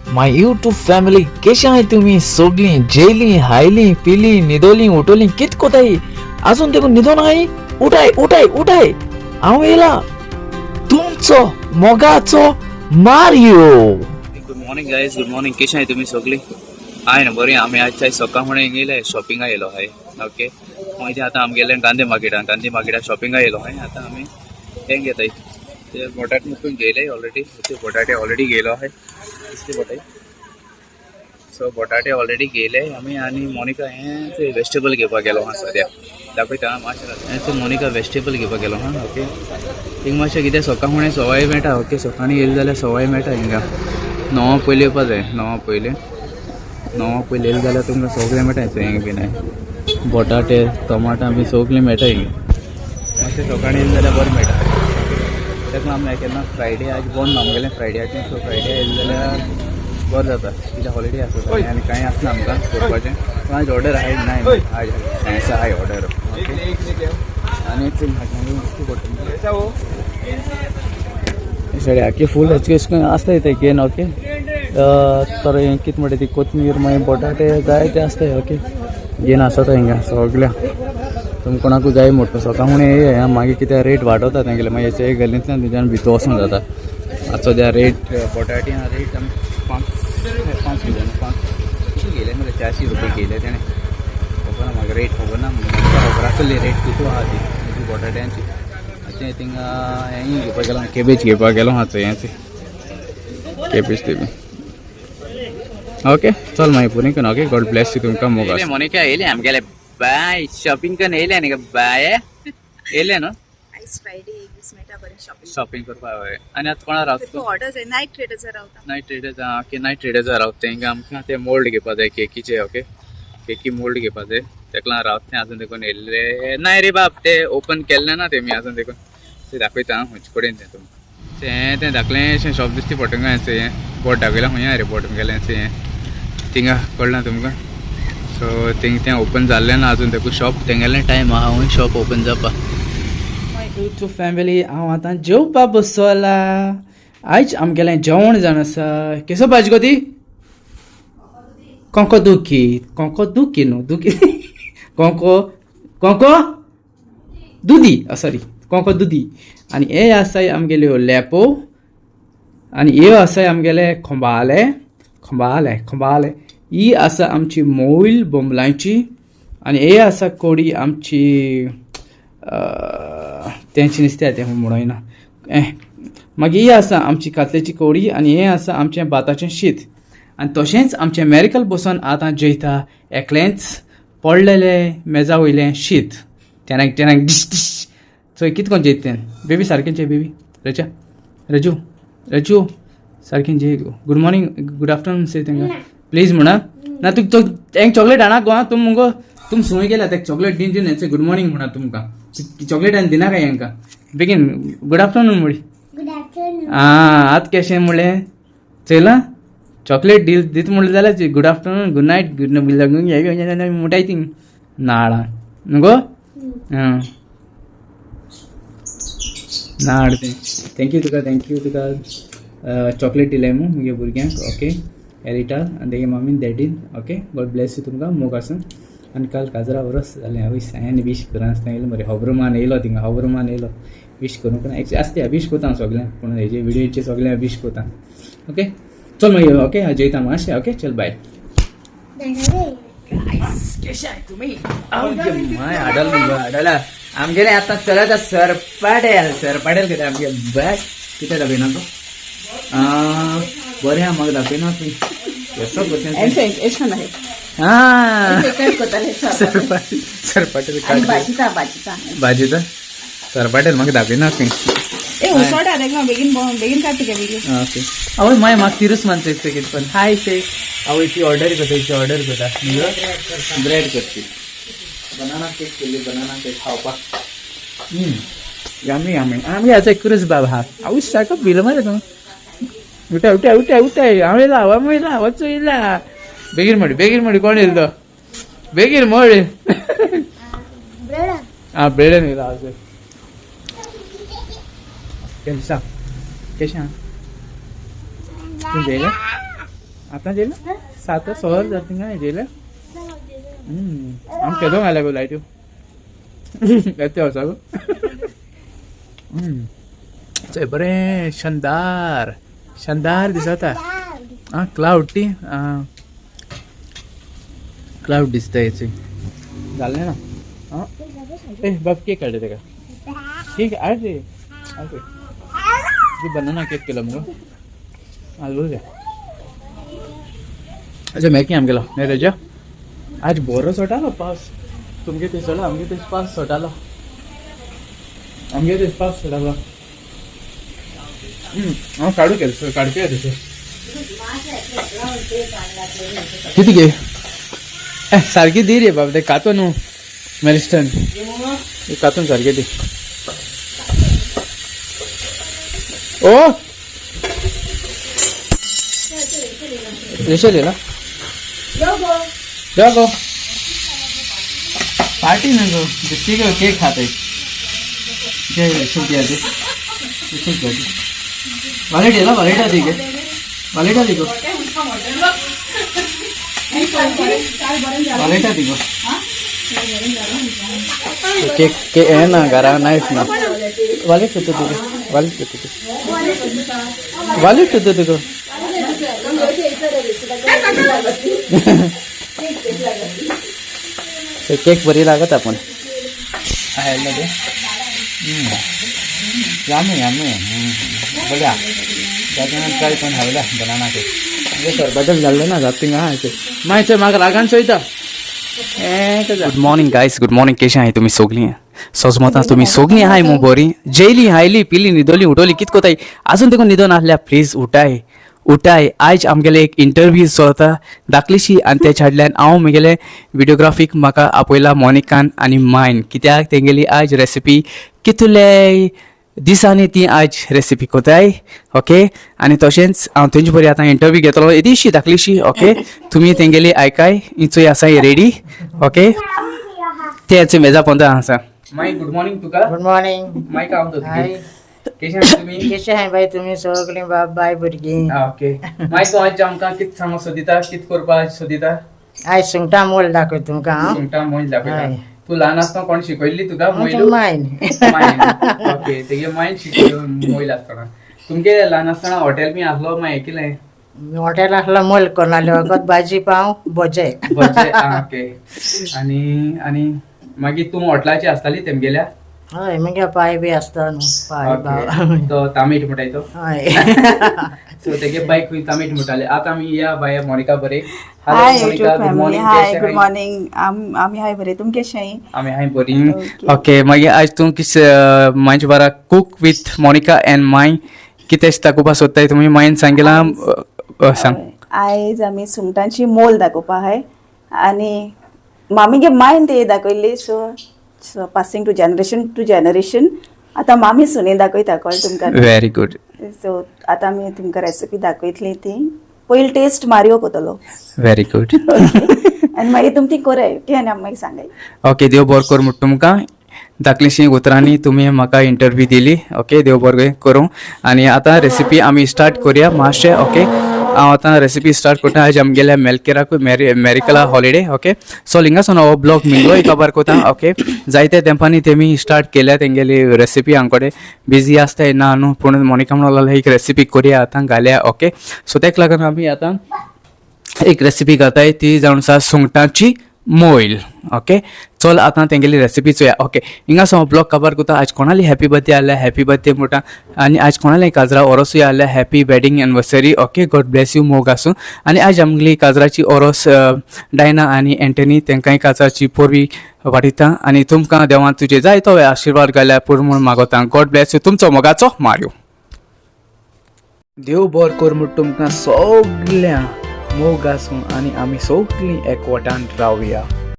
My YouTube family, केशे आहाय तुमी सोगलीं? जेयलीं, हायलीं, पिलीं, न्हिदोलीं, उठोलीं, कित कोताय? आजून देखून न्हिदोन आहाय? उठाय उठाय उठाय, हांव येयला तुमचो मोगाचो Mario. Good morning guys, good morning. कशें आहाय तुमी सगळीं? हाय ना बरी. आमी आज सकाळ फुडें येयले, शॉपिंगा येयलो हाय. ओके, मागीर आतां आमगेले गांधी मार्केटान, गांधी मार्केटान शॉपिंगा येयलो हाय. आतां आमी हें घेताय, ते बटाटे मुकून घेयले ऑलरेडी. ते बटाटे ऑलरेडी घेयलो आहाय, दिसले बटाटे. सो बटाटे ऑलरेडी घेयले आमी. आनी मोनिका हें ते वेजिटेबल घेवपाक गेलो आहा सद्या, दाखयता मातशें. हें मोनिका वेजिटेबल घेवपाक गेलो आहा. ओके, थिंग मातशें कितें सकाळ फुडें सवाय मेळटा. ओके, सकाळीं येयले जाल्यार सवाय मेळटा हिंगा. 9 पयलीं येवपा जाय, 9 पयलीं, 9 पयलीं येयले जाल्यार तुमकां सगळें मेळटा. हें बीन बटाटे, टमाटां बी सगळीं मेळटा हिंगा. मातशें सकाळीं येयले जाल्यार बरें मेळटा. ताका आमी केन्ना फ्रायडे आज बंद आमगेलें फ्रायड्याचें. सो फ्रायडे येयले जाल्यार बरें जाता, कित्याक हॉलिडे आसता आनी कांय आसना आमकां करपाचें. पूण आयज ऑर्डर आहाय ना, आयज सायन्सा आहाय ऑर्डर. ओके, आनी दिसती पडटा साडी आख्खी फूल हेच करून आसता ते घेन. ओके, तर हें कितें म्हणटा ती कोथमीर, मागीर बटाटे जाय ते आसताय. ओके, घेन आसता हिंगा सगळ्या. तुमकां कोणाकूय जाय म्हणटा सकाळ फुडें येया, मागीर कितें रेट वाडोवता तेंगेले. मागीर हेचे गल्लींतल्यान तुज्यान भितर वचूंक जाता. आतां सद्या रेट बटाटे रेट आमी 5 5 किलो 5 कितले घेयले मरे? 400 रुपये घेयले तेणें. खबर ना म्हाका रेट, खबर ना म्हाका, खबर आसली रेट कितू आहा ती हेजी बटाट्यांची. आतां थिंगा हेंय घेवपाक गेलो, केबेज घेवपाक गेलो आहा चोय, केबेज ती बी. ओके, चल मागीर पुरी करून. Okay, God bless you. तुमकां मोग. मोनिका येयलें आमगेलें बाय, शॉपिंग करून येयलें न्ही बाय, येयलें न्हू? आयज फ्रायडे, एक दीस मेळटा बरें शॉपिंग. शॉपिंग करपाक हय. आनी आतां कोणा रावता तूं? ऑर्डर्स आहे, नायट ट्रेडर्सार रावता. Night traders. Okay, night ट्रेडर्सार रावता. तेंका आमकां ते मोल्ड घेवपा जाय केकीचे. ओके, केकी मोल्ड घेवपा जाय, तेका लागून रावता तें. आजून देखून येयल्ले नाय रे बाब, ते ओपन केल्लें ना तेमी आजून देखून. ते दाखयता हांव खंयचे कडेन तें तुमकां. तें तें धाकलेंशें शॉप दिसती पडटा हें बोट दाखयलां. खंय रे बोट गेलें हें थिंगा कळ्ळां तुमकां? सो थिंग तें ओपन जाल्लें ना आजून तेकू शॉप. तेंगेलें टायम आहा हूंय शॉप ओपन जावपा. My YouTube family, हांव आतां जेवपा बसला. आयज आमगेलें जेवण जावन आसा केसो भाजी गो ती? कोंको दुखी, कोंको दुखी न्हू दुखी, कोंको कोंको दुदी, सॉरी, कोंको दुदी. आनी हे आसाय आमगेल्यो लेपो आनी ह्यो आसाय आमगेले खोंबाले, खोंबाले, खोंबाले. ही आसा आमची मोयल बोंबलांची आनी हे आसा कोडी आमची, तेंची नुस्तें तें म्हणोयना. मागीर ही आसा आमची कातलेची कोडी आनी हें आसा आमचें भाताचें शीत. आनी तशेंच आमचें मेरिकल बसून आतां जेयता एकलेंच पडलेलें मेजा वयलें शीत. टेनाक टेनाक डिश डिश. चोय कित कोन जेयता तें बेबी. सारकें जेय बेबी. रजा, रजू, रजू, सारकें जेय. गुड मॉर्निंग, गुड आफ्टरनून से तेंका प्लीज म्हणा ना. तूं तेंक चॉकलेट हाणा गो. तुम मुगो, तुम सुंय गेल्या तेक चॉकलेट दिन दिन. हेचे गुड मॉर्निंग म्हणा. तुमकां चॉकलेट आनी दिना काय हेंकां? बेगीन गुड आफ्टरनून म्हळी. Good afternoon. आं, आतां केशें म्हणलें चोयलां? चॉकलेट डील दित म्हणलें जाल्यार good afternoon, good night, good म्हणटाय ती नाळां न्हू गो. आं, नाड तें. Thank you तुका, thank you तुका चॉकलेट दिलें मू मुगे भुरग्यांक. ओके, एलिटा आनी तेगे मम्मीन डॅडीन. Okay, God bless you. तुमकां मोग आसूं. आनी काल काजरा बरोच जालें. हांव हांवें वीश करूं आसतना येयलो मरे, खबरमान येयलो थिंगा, खबरमान येयलो वीश करूंक ना. एक्चुअली आसता वीश कोता हांव सगळ्यांक, पूण हेजे विडियोचे सगळ्यांक वीश कोता. ओके, चल मागीर. ओके, हांव जेयता मातशें. ओके, चल, बाय. केशे तुमी? हाडल हाडला आमगेले. आतां चलता सरपाटेल, सरपाटेल कितें आमगे बॅग कितें दाखयना तूं? बरें आहा, म्हाका दाखयना तूं केसो करता. आं, सरपाटेल, सरपाटेल काड. भाजिता भाजिता. भाजीता सरपाटेल म्हाका दाखयना तूं. ए, उसोटा देखला, बेगीन बेगीन काड तुगे बेगीन. ओके. आवय माय, म्हाका तिरूच मानता दिसता कितें पण. हाय से आवय, ती ऑर्डर करता, ती ऑर्डर करता. ब्रेड करती, बनाना केक केली, बनाना केक खावपाक. यामी यामी. आमगे आसा क्रुज बाब हा. आवय, सारको बिल मरे तूं. उठाय उठाय उठाय उठाय. हांव येयला, हांव येयला, वचो येयला. बेगीन म्हण, बेगीन म्हण. कोण येयलो तो? बेगीन म्हण. ब्रेड. आं, ब्रेडन येयला. अशें केसा केशें आहा? तूं जेयलें? आतां जेयलें सात सर जाता थिंगा जेयलें. आम केदो घाल्या गो लायट्यो येते वचा गो. चोय बरें शानदार शानदार दिसता. आं क्लावड ती आं क्लावड दिसता हेची जालें ना. आं ए बाब केक हाडले तेका केक हाड रे हाड रे तू बनाना केक केलो मुगो आज बरोबर. अच्छा मॅकी आमगेलो न्ही तेजा आज बरो सोटालो पावस. तुमगे थंय सोडला आमगे थंय पावस सोटालो आमगे थंय पावस सोटालो. हांव काडू केलो काडपी तशें कितें गे ए सारकी दी रे बाब ते कातो न्हू मेरिस्टन कातून सारकें दी. ओ रेशल येला जागो पार्टी ना गो बिस्किट और केक खाते जय रेशल दिया दे रेशल दिया दे वालेट येला वालेटा दी गे वालेटा दी गो वालेटा दी गो केक के है ना घरा नाइफ ना वालेट तो दी वालेट तो दी वालेट तो दी गो. केक बरी लागत आपण ते यामी यामी बघा ट्राय पण हावल्या बनाना केक सरबतच घालले ना जात थिंगा मागीर म्हाका रागान चोयता. Good morning guys, good morning. केशे आहाय तुमी सोगलीं? सोजमतां तुमी सोगलीं आहाय मू बरी. जेयली हायली पिली न्हिदोली उठोली कित कोताय आजून देखून न्हिदोन आहल्या प्लीज उठाय उठाय. आयज आमगेले एक इंटरव्यू चलता धाकलीशी आनी तेच्या हाडल्यान हांव म्हगेले विडियोग्राफीक म्हाका आपयला मोनिकान आनी मायन कित्याक तेंगेली आयज रेसिपी कितले दिसांनी ती आयज रेसिपी कोताय. ओके आनी तशेंच हांव तेंचे बरी आतां इंटरव्यू घेतलो येदीशी धाकलीशी. ओके तुमी तेंगेली आयकाय इंचोय आसा रेडी. ओके ते मेजा पोंदा आसा. माई गुड मॉर्निंग तुका. Good morning. माई काय म्हणतो हाय केशे आहाय तुमी? कशे आहाय बाय तुमी सगळीं बाब बाय भुरगीं? ओके माई तूं आज आमकां कित सांगूंक सोदिता कित करपाक सोदिता? आयज सुंगटां मोल दाखय तुमकां हांव. सुंगटां मोल दाखयता. हय. तूं ल्हान आसतना कोण शिकयल्ली तुका मोयलू? मायन. मायन. ओके तेगे मायन शिकयलो मोयल आसतना. तुमगे ल्हान आसतना हॉटेल बी आसलो मागीर आयकिलें? हॉटेल आसलो मोल कोणाले वखद भाजी पाव भजे. भजे. ओके आनी आनी मागीर तूं हॉटेलाची आसताली तेमगेल्या? हय मगे पाय बी आसता न्हू पाय भाव. तो तामीट म्हणटाय तो. हय सो तेगे बायक खंय तामीट म्हणटाले. आतां आमी या बाय मोनिका बरे. Hi YouTube family, hi good morning. आमी हाय बरे, तुम केशे? आमी हाय बरी. ओके मागीर आज तूं किस मांयचे बारा cook with Monica and my कितें दाखोवपा सोदताय तुमी मायन सांगिलां सांग. आयज आमी सुंगटांची मोल दाखोवपा आहाय आनी मामीगे मायन ते दाखयल्ली. So passing to generation to generation आतां मामी सुने दाखयता कळ्ळें तुमकां. Very good. सो आतां आमी तुमकां रेसिपी दाखयतली ती पयलीं टेस्ट मारियो कोतलो. Very good. आनी मागीर तुमी ती कराय ओके आनी आमी मागीर सांगाय. ओके देव बरो कर म्हूण तुमकां धाकलीशी उतरांनी तुमी म्हाका इंटरव्यू दिली. ओके देव बरें करूं. आनी आतां रेसिपी आमी स्टार्ट करुया मातशें. ओके हांव आतां रेसिपी स्टार्ट करता. आयज आमगेल्या मेलकेराकूय मेरिकला हॉलिडे. ओके सो लिंगासून हो ब्लॉग मिंगलो काबार कोता. ओके जायते तेंपांनी तेमी स्टार्ट केल्या तेंगेली रेसिपी आमकडे बिजी आसता ना न्हू पूण मोनिका म्हणून लागलें एक रेसिपी करुया आतां घालया. ओके सो तेका लागून आमी आतां एक रेसिपी घाताय ती जावन आसा सुंगटांची मोयल. ओके चल आतां तेंगेली रेसिपी चोया. ओके हिंगासो हांव ब्लॉग काबार करता. आज कोणाली हॅपी बर्थडे आसल्या हॅपी बर्थडे म्हणटा आनी आज कोणाली काजरा ओरोसूय आसल्या happy wedding anniversary. Okay God bless you मोग आसूं. आनी आज आमगेली काजराची ओरोस डायना आनी एंटनी तेंकांय काजराची पोरवी वाडयता आनी तुमकां देवान तुजे जाय तो आशिर्वाद घाल्यार पुरो म्हूण मागोता. गॉड ब्लेस you. तुमचो मोगाचो मार्यो. देव बरो कर म्हूण तुमकां सगळ्यां मोग आसूं आनी आमी सगळीं एकवटान रावया.